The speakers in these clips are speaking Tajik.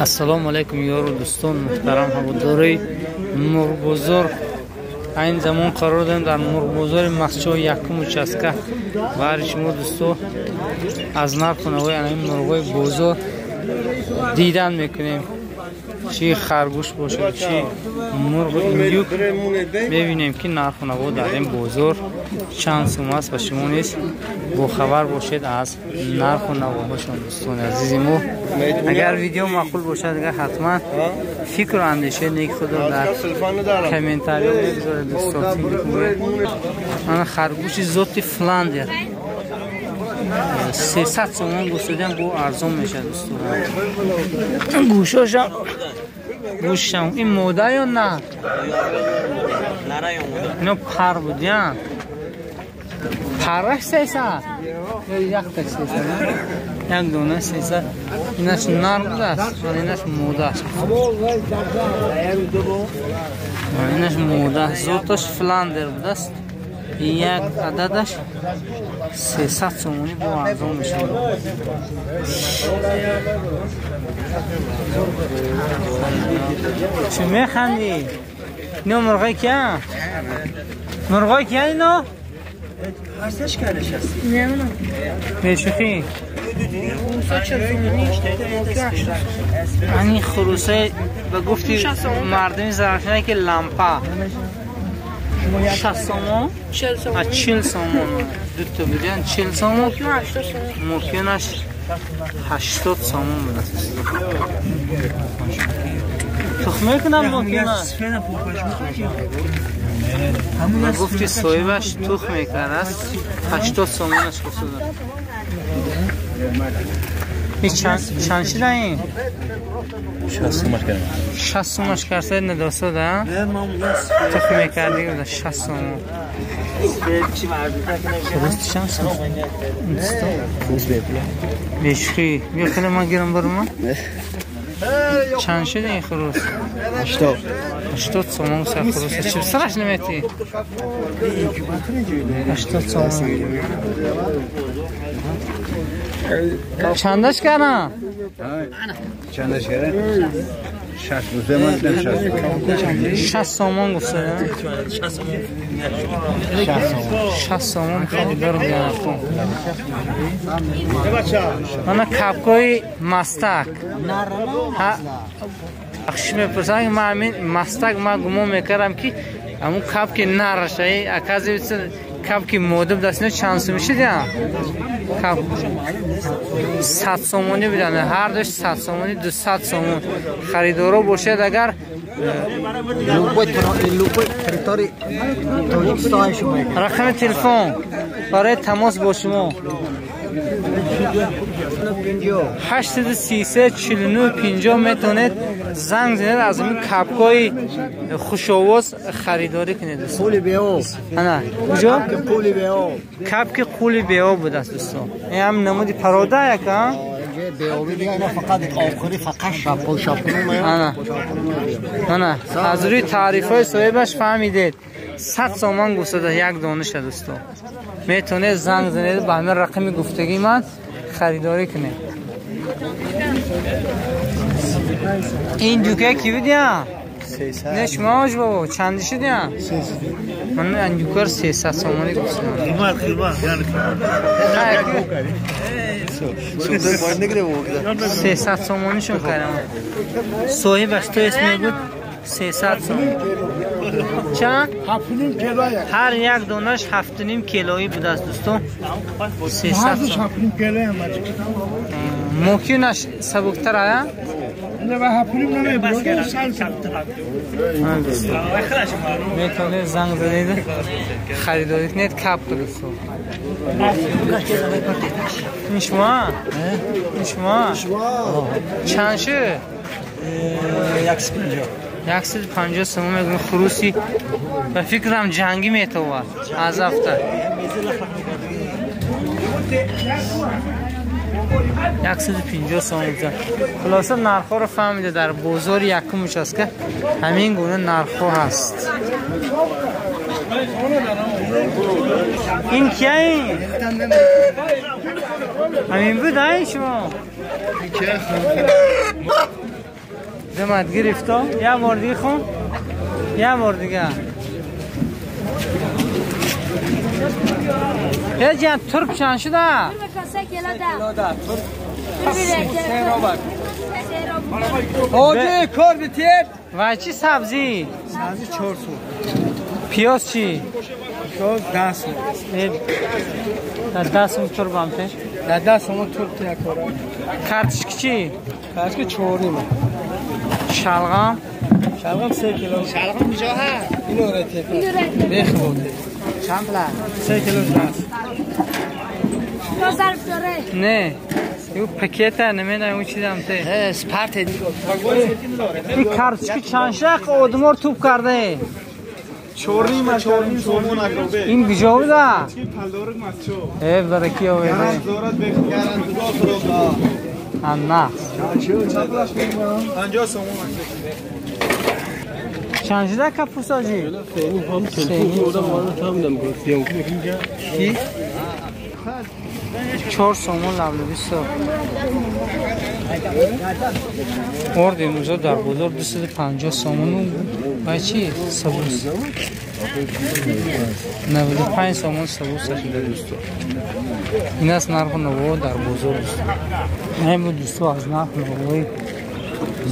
Ассалому алайкум ёру дӯстон муҳтарам ҳаводорои мурғбозор. Айни замон қарор дорем дар мурғбозори Мастчоҳ якум участка. Баҳри шумо дӯсто аз нарху навои ана ин мурғҳои бозор дидан мекунем. Чӣ харгӯш бошад, чӣ мурғу индюк, мебинем ки нарху наво дар ин бозор чанд сум аст ва шумо низ бохабар бошед аз нарху навоҳошон. Дӯстони азизи мо, агар видео маъқул бошад, агар ҳатман фикру андешаи неки худро дар комментариё мегузоред. Дӯстон, ана харгӯши зоти Фландер 300 сомон гӯшдодиам, бо арзон мешавад. Дӯстон, гӯшошам гӯшам ин мода ё на? Ино пар будиян, параш 300 ё якта 300, як дона 300. Инаш нар будааст, инаш мода аст, инаш мода, зоташ Фландер будааст. Як ададаш 300 сомонӣ бо арзон мешавад. Чӣ механдӣ? Ино мурғои кия? Мурғои кия ино? Мешухӣ? Ани хурусаи ба гуфти мардуми Зарафшане ки лампа 60 сомон, 40 сомон, дуто будиан 40 сомон, мумкинаш 80 сомон будааст. Тухм мекунам мумкинаш. Ба гуфти соҳибаш тухм мекардааст, 80 сомонаш гуфтуда. Ин чанд шуда ин? 60 сомаш карда надосада? Тухм мекардӣ 60 сомон. Хурус чанд сом? Бешухӣ. Биё хеле ман гирам барома. Чанд шуда ин хурус? 80. 80 сомон са хурус. Чӣ сараш наметӣ? 80 сомон. Чандаш кардам? Чандаш кардам? 60 сомон гуфта. 60 сомон харидор будиан. Мана капкои мастак. Бахшиш мепурсам, ман ҳамин мастак ман гумон мекардам ки ҳамун капки нараша, оказывается капки мода будааст. Ино чанд сум шудиам? Кап 100 сомонӣ буданд, ҳар душ 100 сомонӣ, 200 сомон. Харидоро бошед агар рақами телефон барои тамос бо шумо 833 49 50 метавонед занг занед, аз ҳамин капкҳои хушовоз харидорӣ кунед. Ана куҷо? Капки қули беоб будааст дӯстон. Ин ҳам намуди парода яка? Ана аз рӯи таърифҳои соҳибаш фаҳмидед, 100 сомон гуфтада як дониша дӯстон. Метавонед занг занед ба ҳамин рақами гуфтагии ман харидорӣ кунед. Ин дюка ки будиям? Не шумо ош бобо чанди шудиям? Ман ин дюкар 300 сомонӣ гуфтам. 300 сомонишон кардам. Соҳибаш то эст мегӯд 300 сомон. Чанд? Ҳар як донаш 7.5 килоӣ будааст дӯстон. 300 сомон. Мумкинаш сабуктар ая? Метавонед занг занед, харидорӣ кунед капка дӯстон. Ин шумо? Ин шумо? Чанд шуд? 150. 150 сомон мегӯем. Хуруси ба фикрам ҷангӣ метовад аз афта. 150 сомон гуфта. Хулоса нархҳоро фаҳмида, дар бозори якум участка ҳамин гуна нархҳо ҳаст. Ин кия ин? Ҳамин буд ай шумо? دمت گرفتا یه بار دیگه خون یه بار دیگه یه جان ترک چند شده؟ حاجی کار بیتیر و چی سبزی؟ سبزی 4 سوم. پیاز چی؟ پیاز 10 سوم. در 10 سوم ترب هم تش؟ در 10 سوم ترب تیه کارم. کارتشک چی؟ کارتشک 4.5. شلغم؟ شلغم 3 کیلو. شلغم کجا هست؟ اینو رته. بیخ بوده. چند پله؟ 3 کیلو 10. نه یو پکیت نمیدونم اون چیزم ته. سپرت این کارتشک چند شق آدمار توپ کرده. 4.5 سومون اکوبه. این کجا بوده؟ ای برکی آورده. نه. 50 سومون. چند شده کپوساجی؟ چی؟ 4 سومون لبلبی سو. آرد امروزا در بازار 250 سومون و چی؟ سبوس 95 سومون سبوس شده دوستو. این است نرخ نوا در بازار دوستو. این بود دوستو از نرخ نوای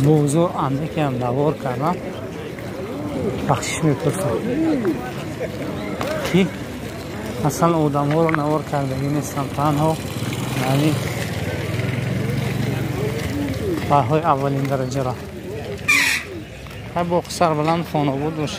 بازار اندکی هم نوار کردم. بخشش میپرسم کی اصلا آدم ها رو نوار کردگی نیستم، تنها یعنی پرهای اولین درجه را. با سربلند خانه بود باشه.